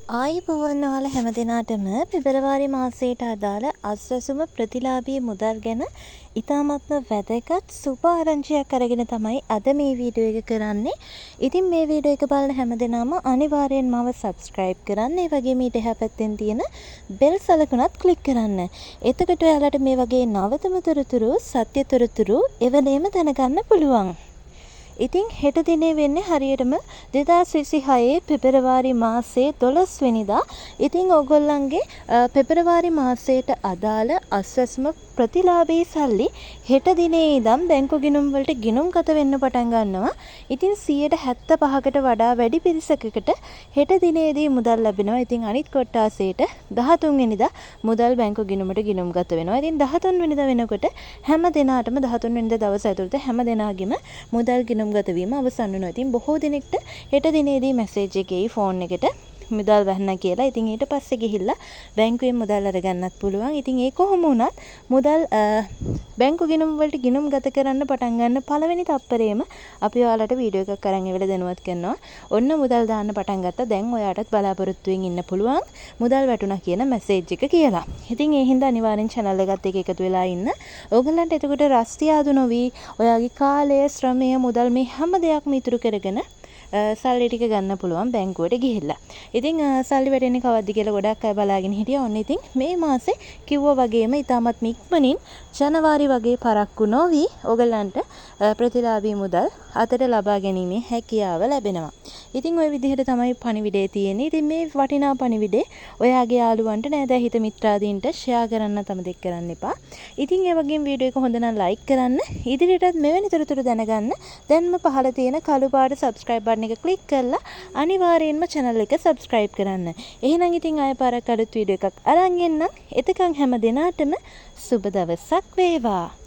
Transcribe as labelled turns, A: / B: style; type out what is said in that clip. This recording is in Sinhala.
A: ආයුබෝවන් ඔයාලා හැම දෙනාටම පෙබරවාරි මාසයට අදාළ අස්වැසුම ප්‍රතිලාභී මුදල් ගැන ඉතාමත්ම වැදගත් සුබ ආරංචියක් අරගෙන තමයි අද මේ වීඩියෝ එක කරන්නේ. ඉතින් මේ වීඩියෝ එක බලන හැම දෙනාම අනිවාර්යෙන් මාව සබ්ස්ක්‍රයිබ් කරන්න. ඒ වගේම ඊට එහා පැත්තෙන් තියෙන බෙල් සලකුණත් ක්ලික් කරන්න. එතකොට ඔයාලට මේ වගේ නවතම තොරතුරු, සත්‍ය තොරතුරු එවලේම දැනගන්න පුළුවන්. ඉතින් හෙට දිනේ වෙන්නේ හරියටම 2026 පෙබරවාරි මාසයේ 12 වෙනිදා. ඉතින් ඕගොල්ලන්ගේ පෙබරවාරි මාසයට අදාළ අස්වැසුම ප්‍රතිලාභී සල්ලි හෙට දිනේ ඉඳන් බැංකු ගිණුම් වලට ගිණුම්ගත වෙන්න පටන් ගන්නවා. ඉතින් 75%කට වඩා වැඩි පිරිසකකට හෙට දිනේදී මුදල් ලැබෙනවා. ඉතින් අනිත් කොට්ටාසයට 13 වෙනිදා මුදල් බැංකු ගිණුමට ගිණුම්ගත වෙනවා. ඉතින් 13 වෙනිදා වෙනකොට හැම දෙනාටම 13 වෙනිදා දවස ඇතුළත හැම දෙනාගේම මුදල් ගිණුම්ගත වීම අවසන් වෙනවා. ඉතින් බොහෝ දෙනෙක්ට හෙට දිනේදී මැසේජ් එක එයි ෆෝන් එකට මුදල් වැහුණා කියලා. ඉතින් ඊට පස්සේ ගිහිල්ලා බැංකුවෙන් මුදල් අරගන්නත් පුළුවන්. ඉතින් ඒ කොහොම වුණත් මුදල් බැංකු ගිණුම් වලට ගිණුම් ගත කරන්න පටන් ගන්න පළවෙනි තප්පරේම අපි ඔයාලට වීඩියෝ එකක් අරන් ඇවිල්ලා දැනුවත් කරනවා. ඔන්න මුදල් දාන්න පටන් ගත්තා. දැන් ඔයාටත් බලාපොරොත්තුවෙන් ඉන්න පුළුවන් මුදල් වැටුණා කියන මැසේජ් එක කියලා. ඉතින් ඒ හින්දා අනිවාර්යෙන් චැනල් එකත් එක්ක එකතු වෙලා ඉන්න. ඕගොල්ලන්ට එතකොට රස්තියාදු නොවී ඔයාගේ කාලය, ශ්‍රමය, මුදල් මේ හැම දෙයක්ම ඉතුරු කරගෙන සල්ලි ටික ගන්න පුළුවන් බැංකුවට ගිහිල්ලා. ඉතින් සල්ලි වැටෙන්නේ කවද්ද කියලා ගොඩක් අය බලාගෙන හිටියා. ඔන්න ඉතින් මේ මාසේ කිව්වා වගේම ඉතාමත්ම ඉක්මනින් ජනවාරි වගේ පරක්කු නොවී ඔයගලන්ට ප්‍රතිලාභී මුදල් අතට ලබා ගැනීමේ හැකියාව ලැබෙනවා. ඉතින් ඔය විදිහට තමයි පණිවිඩය තියෙන්නේ. ඉතින් මේ වටිනා පණිවිඩේ ඔයාගේ යාළුවන්ට, නෑදෑ හිත මිත්‍රාදීන්ට ෂෙයා කරන්නත් අමතක කරන්න එපා. ඉතින් ඒ වගේම වීඩියෝ එක හොඳ නම් ලයික් කරන්න. ඉදිරියටත් මෙවැනි තොරතුරු දැනගන්න දැන්ම පහළ තියෙන කළු පාට සබ්ස්ක්‍රයිබ් බටන් එක ක්ලික් කරලා අනිවාර්යයෙන්ම චැනල් එක සබ්ස්ක්‍රයිබ් කරන්න. එහෙනම් ඉතින් ආයෙ පාරක් අලුත් වීඩියෝ එකක් අරන් එන්නම්. එතකන් හැම දෙනාටම සුබ දවසක් වේවා.